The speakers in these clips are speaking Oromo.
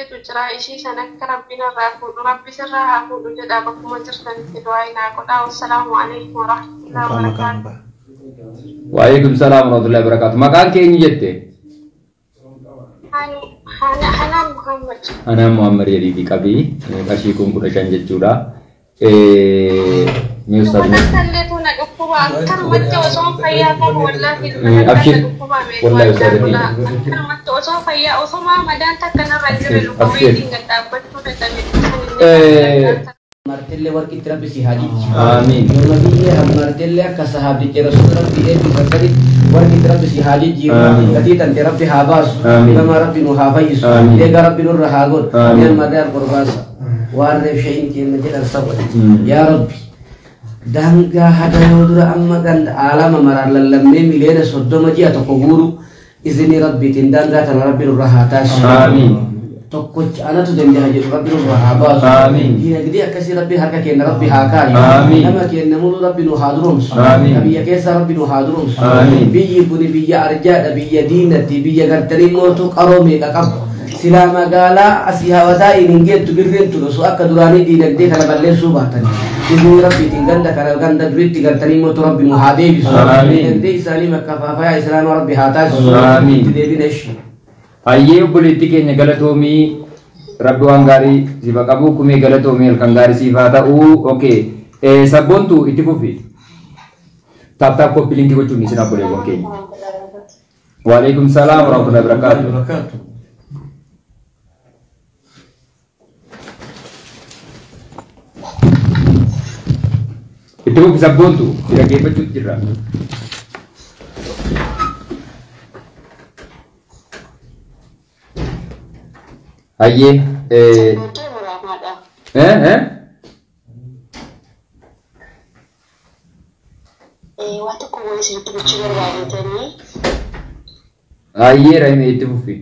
dhuftetu jira. Ishii san akka rabbiin irraa fuudhu rabbi sirraa haa fuudhu jedha bakkuma jirtanitti du'aa naa godhaa. Wassalaamu alaikum warahmatullahi wabarakaatu. Waalaikum salaam warahmatullahi wabarakatuh. Maqaan kee eenyu jette? Hanaan Muhammad. Anaan Muhammad jedhiitii qabii qarshii 15,000 jechuudha. Mee ustaaz Nama takka na dhukkuba akkanumatti osoo fayyaa qabu wallaahi nama Abshir. takka dhukkuba Wallahi ustaaz akkanumatti osoo fayyaa osoo madaan takka narra hin jirre Abshir. lukkubeetiin gad dhaabbachuu dadhabe. Martillee warqitti rabbi si haa jijjiiru. Amiin. Yooma biyyee hammartillee akka sahaabdicha rasuula rabbi eebbifatan warqitti rabbi si haa jijjiiru. Amiin. Gatii tante rabbi haa baasu. Amiin. Nama rabbi nu haa fayyisu. Amiin. Deegaa rabbi nurra haa godhu. Amiin. Mee ammarree alqurbaasa. Waan reef shayin kenna jedhan saba. Yaa rabbi. Daangaa haga yoo dura amma ganda aalama maraan lallammee 30 miliyoona ji'a tokko guuru izinii rabbiitiin daangaa tana rabbi nurra haa taasisu. Amiin. Tokkocha anatu danda'a jedhu rabbi nurra haa baasu. Amiin. Diinagdee akkasii rabbi harka keenya rabbi haa kaayu. Amiin. Nama keenya mulu rabbi nu haa duroomsu. Amiin. Biyya keessa rabbi nu haa duroomsu. Amiin. Biyyi kun biyya arjaadha, biyya diinatti, biyya gartanii mootu qaroo meeqa qabu. Silaa magaalaa asii hawataa hin geettu birriin tun osoo akka duraanii diinagdee kana balleessuu baatan. Isin rabbiitiin ganda kana ganda duriitti gartanii mootu rabbi nu haa deebisu. Amiin. Diinagdee isaanii makka faafayaa islaama rabbi haa taasisu. Amiin. Itti deebina ishee. Hayyee obboleettii keenya galatoomii rabbi waan gaarii siif haa qabu kumee galatoomii halkan gaarii siif haa ta'u. Okay. Sabboontu itti fufi. Tap tap copy linkii gochuun isin obboleewwan keenya. Waalaikum salaam warahmatullahi wabarakatuh. Itti fufi sabboontu si dhaggeeffachuutu jirra. Hayyee eh Waan tokko wayii isinitti gochuu barbaadetanii hayyee rahime itti fufi.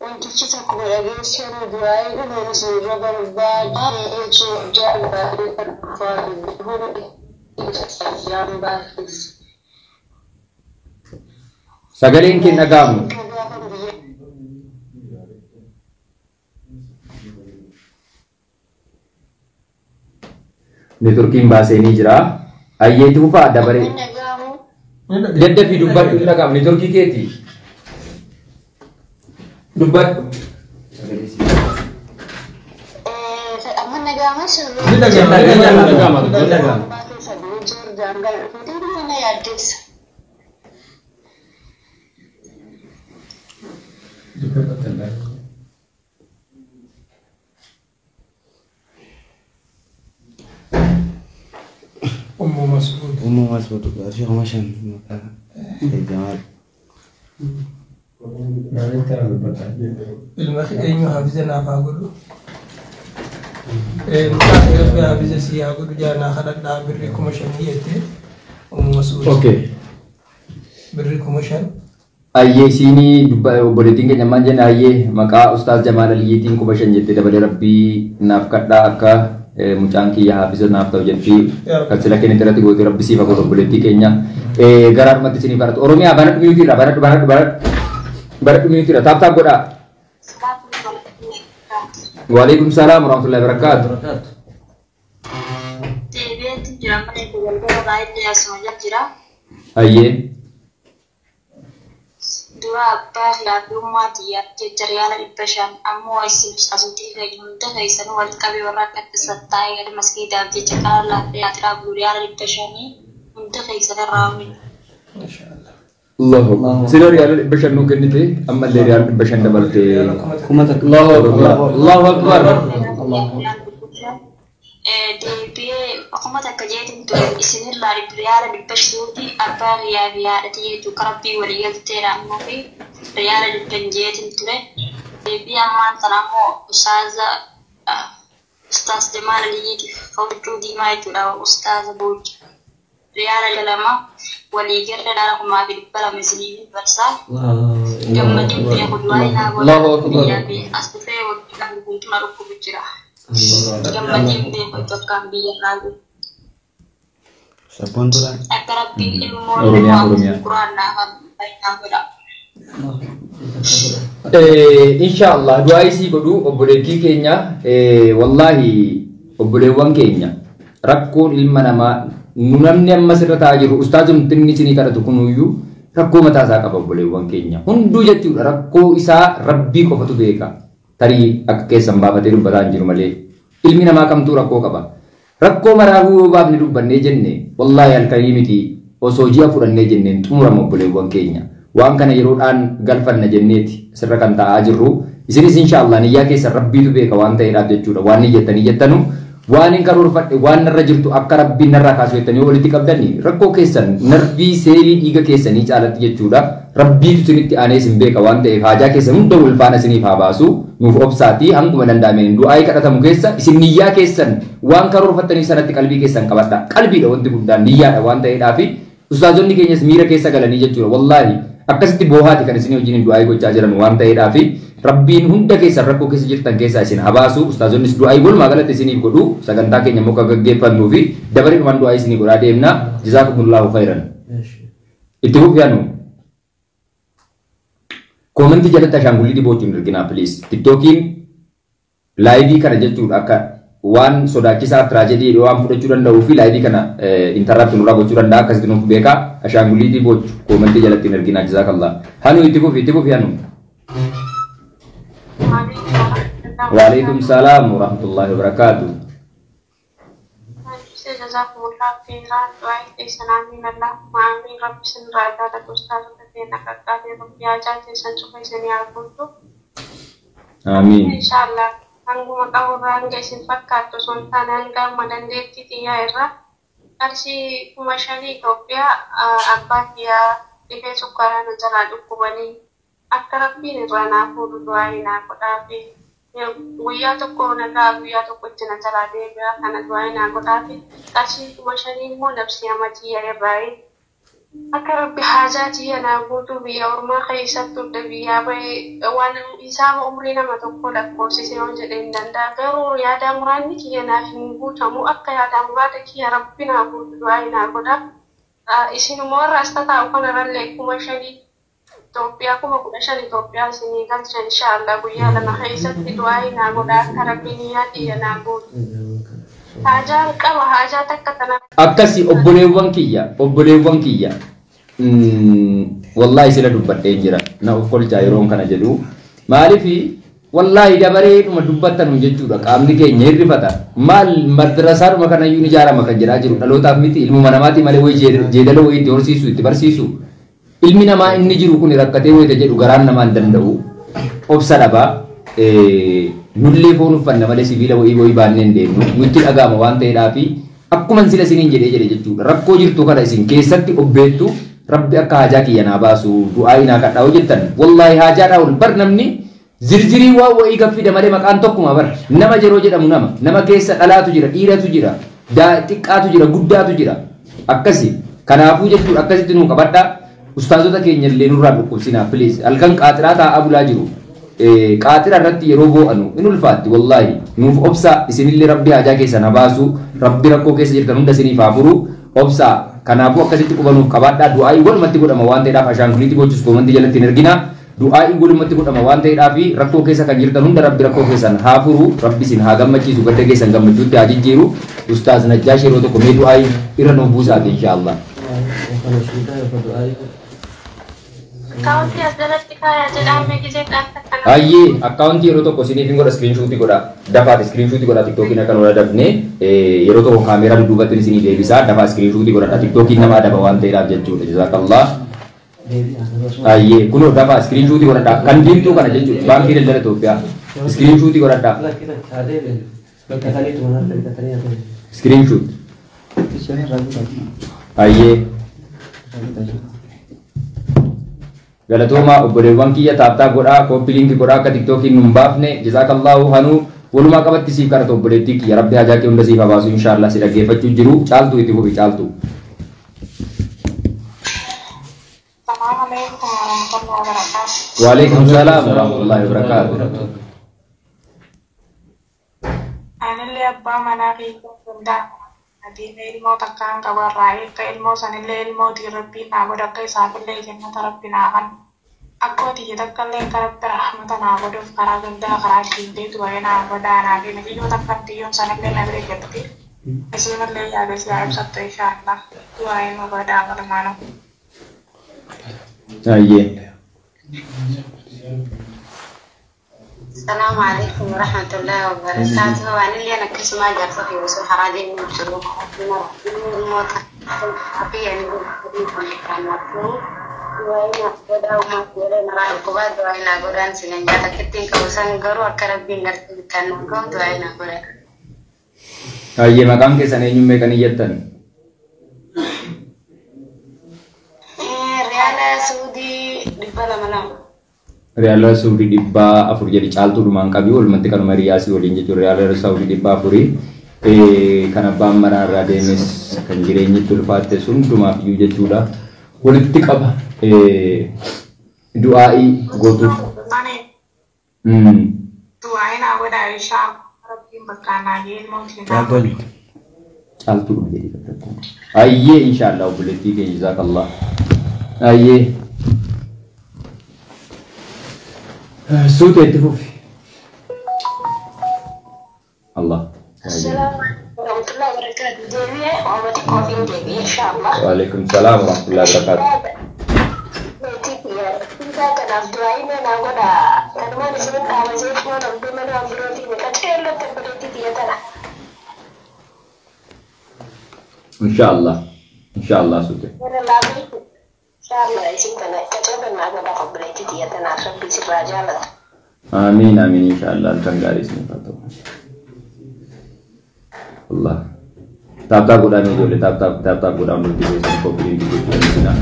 Wantichi tokko dhageessee du'aa dhufuun isinirra barbaada. Sagaleen kee hin dhaga'amu. Neetworkiin baasee ni jira. Hayyee itti fufaa dabaree. Daddafii dubbadhu hin dhaga'amu neetworkii keeti. Dubbadhu. Amma nagaamaa sirrii. Ni dhaga'ama. Ni dhaga'ama. Ni dhaga'ama. Yaaddeessa. Ummu Mas'ud. Ummu Mas'ud qarshii 5,000 maqaa Jamaal. Ilma eenyu hafiza naaf haa godhu. Mucaa kee rabbi hafiza sii haa godhu jaanaa kadhadhaa birrii 5,000 jettee Ummu Mas'ud. Okay. Birrii 5,000. Hayyee isiinii obboleettiin keenya maal jenna hayyee maqaa Ustaaz Jamaal Aliyyiitiin 5,000 jettee dabalee rabbii naaf kadhaa akka mucaan kiyya hafiza naaf ta'u jetti kan sila kennite irratti gootee rabbi siif haa godhu obboleettii keenya. Garaa dhumatti isiniif kadhatu. Oromiyaa banadhu miyuutiirra banadhu banadhu banadhu banadhu miyuutiirra taap taap godhaa. Waalaikum salaam warahmatullahi wabarakatuh. Deebi'eetu jira malee galgala baay'ee asuma jira. Hayyee. Dura abbaa filaafi ummaa jecha riyaala 500 ammoo isin asuutii fayyadu hunda keessanuu walitti qabee warra akka taa'ee gadi masgiidaaf jecha karaa laaffee atiraa guuru riyaala 500 hunda keessan irraa oomishu. Allahu Akbar. Sila riyaala 500 nuu kennite ammallee riyaala 500 dabalte. 1,000. Allahu Akbar. Allahu Akbar. Deebi'ee 1,000 jeetiin ture isinirraa riyaala 500 abbaa riyaa fi haadha jeetu karabbii walii galteera ammoo fi riyaala 100 jeetiin ture. Deebi'ee ammaan sana ammoo ustaaza ustaaz Jamaal Aliyyiitiif huccuu diimaa jechuudha ustaaza Booji. Riyaala 2 walii gala dhaala 2,200 isiniif barsaa. Gammadin beeku du'aa naa Allahu Akbar. Biyyaa fi as dhufee waggaa guutuu na dhukkubu jira. Gammadin beeku tokkaan biyya irraa jiru. Sabboon duraan. Akka rabbiin ilmoo Oromiyaa, Oromiyaa. Quraan naaf baay'inaa godha. Inshaallah du'aa isii godhu obboleettii keenya. Wallaahi obboleewwan keenya, rakkoon ilma namaa nu namni amma sirra taa'aa jiru ustaazumti inni isinii kadhatu kunuyyuu rakkoo mataa isaa qaba. Obboleewwan keenya hunduu jechuudha, rakkoo isaa rabbii qofatu beeka. Tarii akka keessan baafatee dubbataa hin jiru malee ilmi namaa kamtuu rakkoo qaba. Rakkoo maraafuu yoo baafne dubbannee jenne, wallaahi halkanii miti, osoo ji'a fudhannee jenneen xumurama. Obboleewwan keenya, waan kana yeroodhaan galfanna jenneeti sirra kan taa'aa jirru. Isinis inshaallah niyyaa keessan rabbiitu beeka waan ta'eedhaaf jechuudha, waan niyyattanii jettanu, waan hin karoorfadhe, waan narra jirtu akka rabbiin narraa kaasu jettanii walitti qabdanii rakkoo keessan narvii seelii dhiiga keessanii caalatti jechuudha rabbiitu isinitti aanee isin beeka waan ta'eef, haajaa keessan hunda wal faana isiniif haa baasu. Nuuf obsaatii hanguma danda'ameen du'aayii kadhatamu keessa isin niyyaa keessan waan karoorfattanii sanatti qalbii keessan qabadha. Qalbiidha wanti guddaan, niyyaadha waan ta'eedhaafi ustaazonni keenyas miira keessa galanii jechuudha, wallaahi akkasitti boohaati kan isin wajjin du'aayii gochaa jiran waan ta'eedhaafi rabbiin hunda keessan rakkoo keessa jirtan keessaa isin habaasu. Ustaazonnis du'aayii walumaa galatti isiniif godhu. Sagantaa keenya immoo kan gaggeeffannuu fi dabaree dhumaan du'aayii isinii godhaa deemna. Jazaakumullahu khairan. Itti fufi. Koomentii jalatti ashaangulliitii boochuun erginaa, please. Tiktookiin live kana jechuudha akka waan sodaachisaa tragedy waan fudhachuu danda'uu fi live kana interrupt nurraa gochuu danda'a, akkasitti nuuf beekaa. Ashaangulliitii boochu koomentii jalatti hin erginaa. Jazaakallah. Hanuu, itti fufi, itti fufi, Hanuu. Waalaikum salaam warahmatullahi wabarakatuh. جزاكم الله خيرا. دعاء keessan آمين، اللهم آمين. Rabbi isin irraa jaalatu. Ustaazota keenya qaqqaalee, rabbi haajaa keessan cufa isinii haa guutu. Amiin. Inshaallah hanguma qaburraa, hanga isin fakkaattu osoo hin taane, hanga amma dandeettii xiyyaa irraa qarshii 5,000 Itoophiyaa abbaa kiyyaa dhibee sukkaaraa na jalaa dhukkubanii akka rabbiin irraa naa fuudhu du'aa naa godhaa fi guyyaa tokko nagaa guyyaa tokkotti na jalaa deebi'a, kana du'aa naa godhaa fi qarshii 5,000 immoo nabsii amatiyya irraa akka rabbi haajaa tiyya naa guutuu. Biyya ormaa keessatti hunda biyyaa bahee waan hisaaba umrii nama tokko lakkoofsise yoo jedhe hin danda'a, garuu yaada muraanni kiyya naaf hin guutamu. Akka yaada muraada kiyya rabbi naa guutu du'aa naa godha. Isinuma warra as tataa'u kanarrallee 5,000 Itoophiyaa, 15,000 Itoophiyaa isinii galcha inshaallah guyyaa 2 keessatti. Du'aa naa godha akka rabbi niyyaa tiyya naa guutu. Haajaan qaba, haajaa takka tana. Akkasi obboleewwan kiyya, obboleewwan kiyya. Wallaahi sila dubbadheen jira. Na of kolchaa yeroon kana jedhu. Maalifi wallaahi dabaree dhuma dubbattanu jechuudha, qaamni keenya hirrifata. Maal madrasaadhuma kanayyuu ni ijaarama kan jedhaa jiru dhalootaaf miti, ilmuma namaati malee wayii jeedala wayii itti horsiisu, itti barsiisu. Ilmi namaa inni jiru kun rakkatee wayita jedhu garaan namaa hin danda'u. Obsa dhabaa. Nullee foon uffanna malee sibiila wayii wayii baannee hin deemnu. Nutti dhaga'ama waan ta'eedhaafi akkuma sila isiniin jedhee jedhe jechuudha. Rakkoo jirtu kana isin keessatti obbeettu rabbi akka haajaa kiyya naa baasu du'aa naa kadhaa hojjettan. Wallaahi haajaadhaa ol bar namni zirzirii waan wayii gaffida malee maqaan tokkuma bar. Nama yeroo jedhamu nama keessa dhalaatu jira, dhiiratu jira, xiqqaatu jira, guddaatu jira. Akkasi kanaafuu jechuudha akkasitti nuu qabadhaa. Ustaazota keenya illee nurraa dhukkubsinaa, please. Halkan qaaxiraa taa'aa bulaa jiru. Qaaxira irratti yeroo boo'anu in ulfaatti wallaahi. Nuuf obsaa isinillee, rabbi haajaa keessan haa baasu, rabbi rakkoo keessa jirtan hunda isiniif haa furu. Obsaa, kanaafuu akkasitti qubanuuf qabaadhaa. Du'aa'ii walumatti godhama waan ta'eedhaaf ashaanguliitii gochus koomantii jalatti hin ergina. Du'aa'ii walumatti godhama waan ta'eedhaaf rakkoo keessa kan jirtan hunda rabbi rakkoo keessan haa furu, rabbi isin haa gammachiisu, gadda keessan gammachuutti haa jijjiiru. Ustaaz Najjaash, yeroo tokko mee du'aa'ii irra nuuf buusaati inshaallah. Akkaawuntii as jalatti kaayaa jedhamee gisee akka kana. Ayyee, akkaawuntii yeroo tokko isiniif hin godha, screenshot godha. Dafaati screenshot godha. Tiktookiin akka nu adabne yeroo tokko kaameeraa dudduubatti isinii deebisa. Dafaa screenshot godhadha. Tiktookiin nama adaba waan ta'eedhaaf jechuudha. Jazaakallah. Ayyee, kunoo dafaa screenshot godhadha. Kan diimtuu kana jechuudha. Baankii Daldala Itoophiyaa. Screenshot godhadha. Screenshot. Ayyee. Galatooma obboleewwan kiyya, tap tap godhaa, copy link godhaa akka tiktookiin nun baafne. Jazaakallahu. Hanuu walumaa qabatti siif kadhata obboleettii kiyya, rabbi hajaa kee hunda siif haa baasu inshaallah. Si dhaggeeffachuu jiru. Caaltuu, itti fufi, Caaltuu. السلام عليكم ورحمة الله وبركاته. وعليكم السلام ورحمة الله وبركاته. Anillee abbaa manaa kiyya danda'a. Adeemee ilmoo takkaan qabarraa akka ilmoo sanillee ilmootiin rabbiin naa godha, akka isaafillee jannata rabbi naa kennu. Akkoo tiyya takka illee karatti rahmata naa godhuuf karaa gandaa karaa diintee du'ee naa godhaa naa fi natiyyoo takka tiyyoon sanallee na bira jirti. Isinillee yaada siyaa ibsattu inshaallah. Du'ee nu godhaa walumaanuu. Ayyee. السلام عليكم ورحمة الله وبركاته. وأنا اللي أنا كسمة جالسة في وسط حراجي من الشروق Ayyee maqaan keessan eenyuun meeqan iyyattan? Riyaala Suudii 202. Riyaala Suudii 400 jedhi caaltuu dhumaan qabii walumatti kanuma riyaasii waliin jechuudha. Riyaala Saawudii 400 kan abbaan manaa irraa deemes kan jireenyi itti ulfaatte sun hundumaaf iyyuu jechuudha. Walitti qaba du'aa'ii gootuuf. Ani du'ee naa godhaa inshaallah. Rabbiin bakka naa ga'e ilmootiin naa godhu. Caaltuu dhuma jedhi kakkatta. Ayyee inshaallah obboleettii keenya jazaakallah. Ayyee. Suuta itti fufi. Allah. السلام عليكم ورحمة الله وبركاته. deebi'ee uummati koofiin deebi'ee inshaallah. Waalaikum salaam warahmatullahi wabarakatuh. Kanaaf du'aa naa godhaa. Kanumaan isin qaama seetii dhabdee mana waan birootiin qaceellootti obboleettii tiyya tana. Inshaallah. Inshaallah suute. Warra laafii inshaallah isin kana qaceelloo naa godhaa obboleettii tiyya tanaaf rabbi sirraa jaalatu. Amiin amiin inshaallah halkan gaarii isiniif haa ta'u. Allah. Tap tap godhaa mee ijoollee tap tap tap tap godhaa hundi keessan koppii gochuu dandeenya.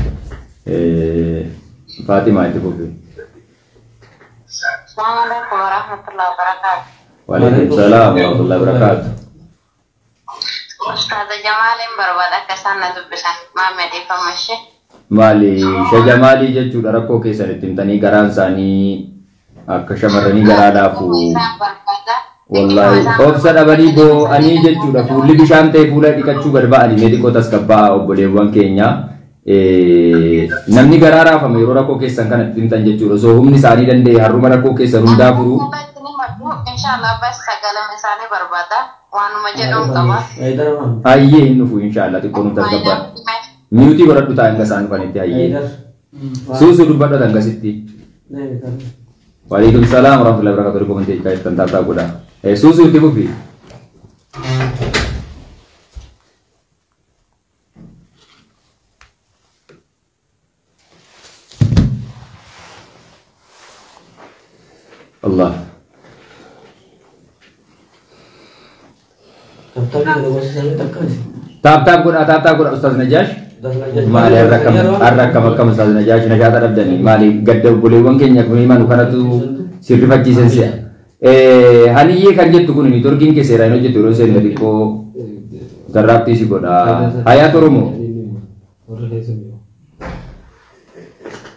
Faatimaa itti fufi. السلام عليكم ورحمة الله وبركاته. Waalaikum salaam warahmatullahi wabarakatuh. Ustaaza Jamaaliin barbaada akka isaan na dubbisan maamee dhiifama ishee. Maali shajamaalii jechuudha rakkoo keessan itti himtanii garaan isaanii akka shamarranii garaa laafu. Isaan barbaada. Wallahi obsa dhabanii boo'anii jechuudha fuulli bishaan ta'e fuula dhiqachuu gad ba'anii mee xiqqoo tasgabbaa'aa obboleewwan keenya. Namni garaa raafame yeroo rakkoo keessan kana itti himtan jechuudha osoo humni isaanii danda'e har'uma rakkoo keessan hundaa furu. Inshaallah bas sagalama isaanii barbaada. Waanuma jedhuun qaba. Ayyee hin dhufu inshaallah xiqqoo nu tasgabbaa'a. Miyuutii godhadhu taa'e hanga isaan dhufanitti ayyee. Suusuu dubbadhu hangasitti. Waalaikum salaam warahmatullahi wabarakatuh. Komentee hiikaa jirtan taa'aa godhaa. Suusuu itti fufi. Allah. Taap taap godhaa taap taap godhaa Ustaaz Najaash. Maali har'a akkam har'a akkam akkam Ustaaz Najaash nashaata dhabdanii maali gadda obboleewwan keenya kun himanu kanatu sirrifachiisan si'a. Haniyyee kan jettu kun niitoorkiin kee seeraan hojjetu yeroo seenna xiqqoo garraabtii si godha. Hayaat Oromoo.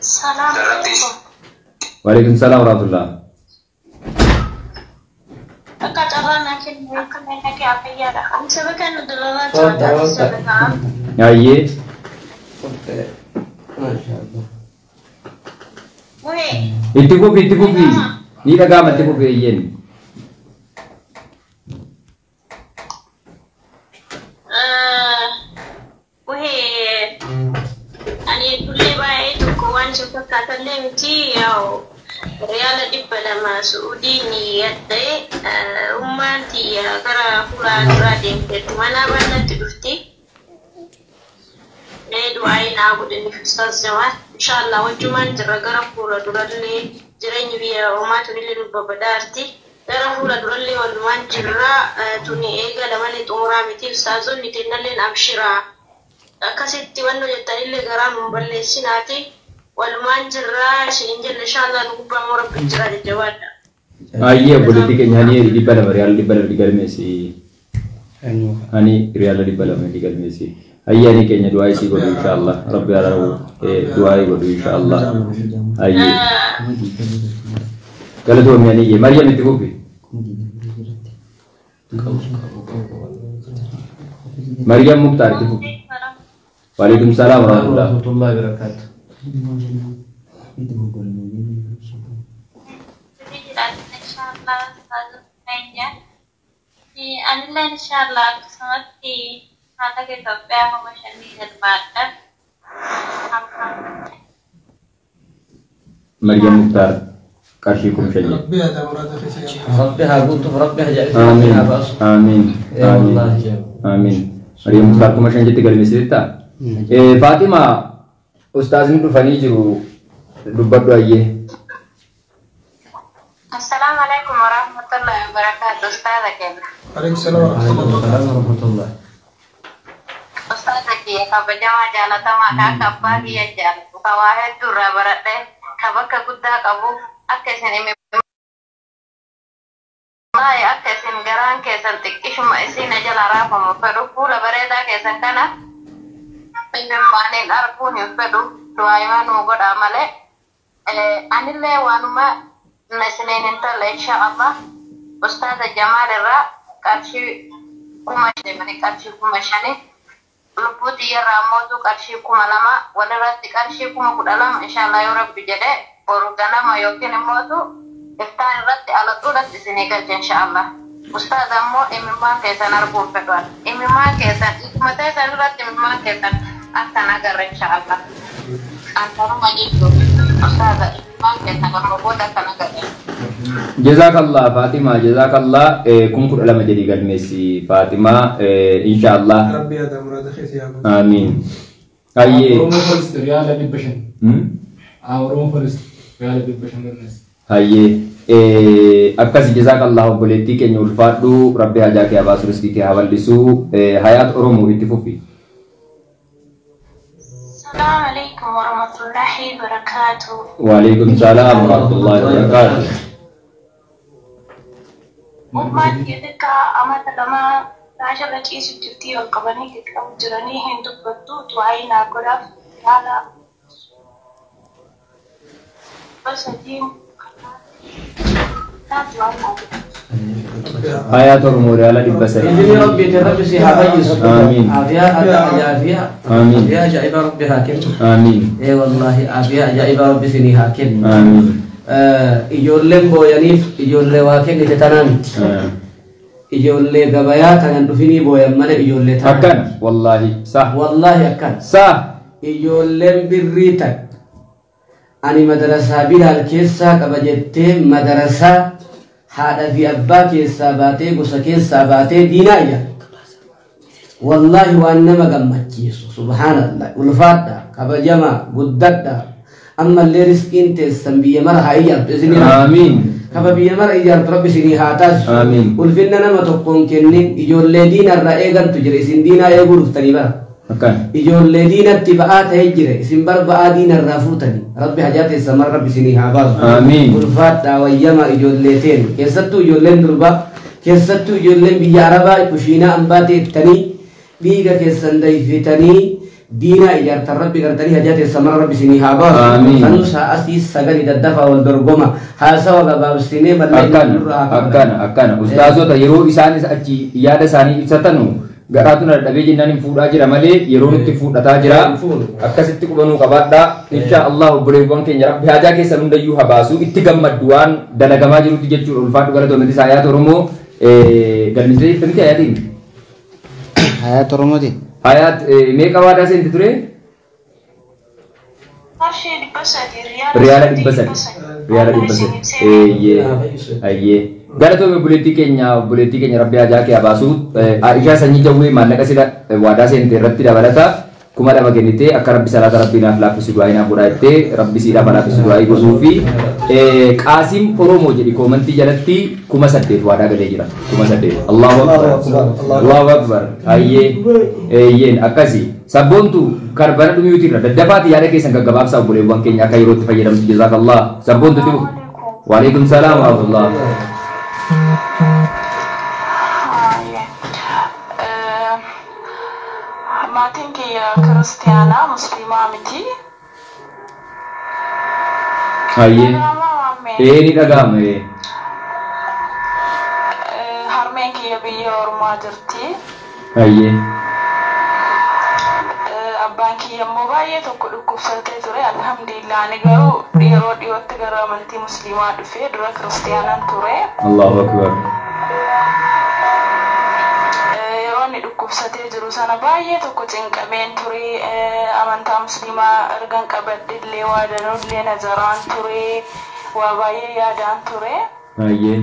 Salaam alaikum. Waalaikum salaam warahmatullah. Akka carraa naa kennu akka meeshaa kee affayyaadha. Ani saba kan nu duloolaa jira saba ta'a. Ayyee. Muhee. Itti fufi itti fufi. Ni dhaga'ama itti fufi eeyyeen. Muhee. Ani tullee baay'ee tokko waan isin fakkaatallee miti yaa'u riyaala 200 Suudii ni yaddee ummaan tiyya gara fuula duraa deemteetti mana baallatti dhufti. Du'aa naa godhaniif Ustaaz Jamaal. Inshaallah wajjumaan jira gara fuula durallee jireenyi biyya homaa tunillee nu babbadaarti. Gara fuula durallee walumaan jirra tuni eegala malee xumuraa miti ustaazonni kennalleen abshiraa. Akkasitti wanno jettanillee garaa nun balleessinaati. Walumaan jirra isinin jenna inshaallah nu gubbaa moo rabbi jira jajjabaadha. Ayyee obboleettii keenya hani 200 riyaala 200 galmeessi. Hani riyaala 200 galmeessi. Ayyee ani keenya du'aa isii godhu inshaallah. Rabbi araaruu du'aa godhu inshaallah. Ayyee. Galatoomii aniyyee Maryam itti fufi. Maryam Muktaar itti fufi. Waalaikum salaam warahmatullah. warahmatullahi wabarakatuh. Allah ustaaza keenya. Anillee inshallah akkasumatti maallaqa Itoophiyaa 5,000 galmaadha. Maryam Muktaar qarshii 5,000. Rabbi aadaa muraada keessa yaa. Rabbi haa guutuuf rabbi haa jaalatu. Amiin. Haa baasu. Amiin. Ee wallaahi. Amiin. Maryam Muktaar 5,000 jetti galmeessiteetta? Faatima ustaazni dhufanii jiru dubbadhu ayyee. Assalaamu alaikum warahmatullahi wabarakatuh. Ustaaza keenya. Alaikum salaam warahmatullahi Warahmatullah. Ustaaza kiyya kabajamaa jaalatamaa ka akka abbaa kiyya jaalatu ka waa hedduu irraa baradhe ka bakka guddaa qabu akka isin hime wallahi akka isin garaan keessan xiqqishuma isin jala raafamu fedhu fuula bareedaa keessan kana imimmaaniin arguun hin fedhu du'aayimaa nuu godhaa malee anillee waanuma na isiniin hin tolle insha Allah ustaaza Jamaal irraa qarshii 5,000 qarshii 5,000 lubbuu xiyyarraa mootu qarshii 2,000 walirratti qarshii 12,000 inshallah yoo rabbi jedhe boru ganama yookiin immootu iftaan irratti alaxuudhatti isinii galcha inshallah. Ustaaza ammoo imimmaan keessan arguun fedhan imimmaan keessan mataa keessan irratti imimmaan keessan akkan agarra inshallah. Antaruma jechuun ustaaza imimmaan keessan amma booda akkan agarra. Jazakallah Fatima, jazakallah 12,000 jedhii galmeessi Fatima inshallah. Rabbi aadaa muraada keessa yaa guutu. Amiin. Hayyee. Oromoo First riyaala 500. Oromoo First riyaala 500 galmeessi. Hayyee. Akkasi jazakallah obboleettii keenya ulfaadhu rabbi hajaa kee haa baasu riskii kee haa bal'isu hayaat Oromoo itti fufi. Salaamu alaikum warahmatullahi wabarakatuh. Waalaikum salaam warahmatullahi wabarakatuh. Ummaan xixiqqaa amata lama raasharra ciisu jirtii ol qabanii xiqqabu jiranii hin dubbattu du'aayi naa godhaaf yaala 300 du'aayi naa godhaaf. Hayaat Oromoo riyaala 300. Izni rabbi rabbi si haa fayyisu. Amiin. Aafiyaa ajaa'iba. Amiin. Aafiyaa ajaa'iba rabbi haa kennu. Amiin. Ee wallaahi aafiyaa ajaa'iba rabbi isinii haa kennu. Amiin. Ijoolleen booyaniif ijoollee waa kennite tanaa miti. Ijoollee gabayaa tanan dhufinii booyan malee ijoollee tanaa. Akkana wallaahi sah. Wallaahi akkana. Sah. Ijoolleen birrii tan ani madarasaa Bilaal keessaa qaba jettee madarasaa haadha fi abbaa keessaa baatee gosa keessaa baatee diinaa ijaa. Wallaahi waan nama gammachiisu subhaanallah ulfaadha kabajamaa guddadha ammallee riskiin teessan biyya mara haa ijaartu isinii Amiin. kaba biyya mara ijaartu rabbi isinii haa taasisu. Amiin. Ulfinna nama tokkoon kennin ijoollee diinarraa eegantu jira isin diinaa eeguu dhuftanii bara. Akkana. Ijoollee diinatti ba'aa ta'ee jira isin bar ba'aa diinarraa fuutanii rabbi hajaa teessan mara rabbi isinii haa baasu. Amiin. Ulfaadhaa wayyamaa ijoollee teen keessattuu ijoolleen durbaa keessattuu ijoolleen biyya arabaa kushiinaa ambaa teettanii dhiiga keessan dayfitanii diinaa ijaartan rabbi gartanii hajaa teessan mara rabbi isinii haa baasu. Amiin. Sanuu sa'asii sagali daddafaa wal dorgoma haasawa gabaabsinee bal'aa Akkana nurraa haa qaban. akkana akkana ustaazota yeroo isaanis achi yaada isaanii ibsatanu garaatu na dadhabee jennaan hin fuudhaa jira malee yeroo nutti fuudhataa jira. Akkasitti qubanuu qabaadhaa. Insha Allah obboleewwan keenya rabbi hajaa keessan hundayyuu haa baasu itti gammaddu waan dalagamaa jirutti jechuudha ulfaadhu galatoomiti hayaat Oromoo galmeessitee jirti miti hayaatiin. Hayaat Oromooti. Hayaat meeqa waadaa seenti ture? Qarshii 300 Riyaala 300. Riyaala 300. Eeyyee. Ayyee. Galatoomii obboleettii keenya rabbi hajaa kee haa baasu. Aishaa sanyii jawwee maallaqa sila waadaa seente irratti dabalata 2,000 kennitee akka rabbi salaata rabbii naaf laaffisu du'aa naaf godhaa jettee rabbi siidhaaf laaffisu du'aa godhuu fi Qaasim Oromoo jedhi koomantii jalatti 8,000 waadaa galee jira. 8,000. Allahu Akbar. Allahu Akbar. Ayyee. Eeyyeen akkasi. Sabboontu karbana dhumiyuuti irra daddafaati yaada keessan gaggabaabsaa obboleewwan keenya akka yerootti fayyadamtu jazaakallah. Sabboontu tibu. Waalaikum salaam wa rahmatullah. Maatiin kiyya kiristiyaanaa musliimaa miti. Ayyee. Ee ni dhaga'ama. Harmeen kiyya biyya ormaa jirti. Ayyee. Abbaan Abbaan kiyya immoo baay'ee tokko dhukkubsatee ture. Alhamdulillah, ani garuu yeroo dhiyootti gara amantii musliimaa dhufee, dura kiristiyaanan ture. Allahu akbar. Yeroo inni dhukkubsatee jiru sana baay'ee tokko cinqameen ture. Amantaa musliimaa ergan qabadhe illee waa danuullee nazaraan ture. Waa baay'ee yaadaan ture. Ayyee.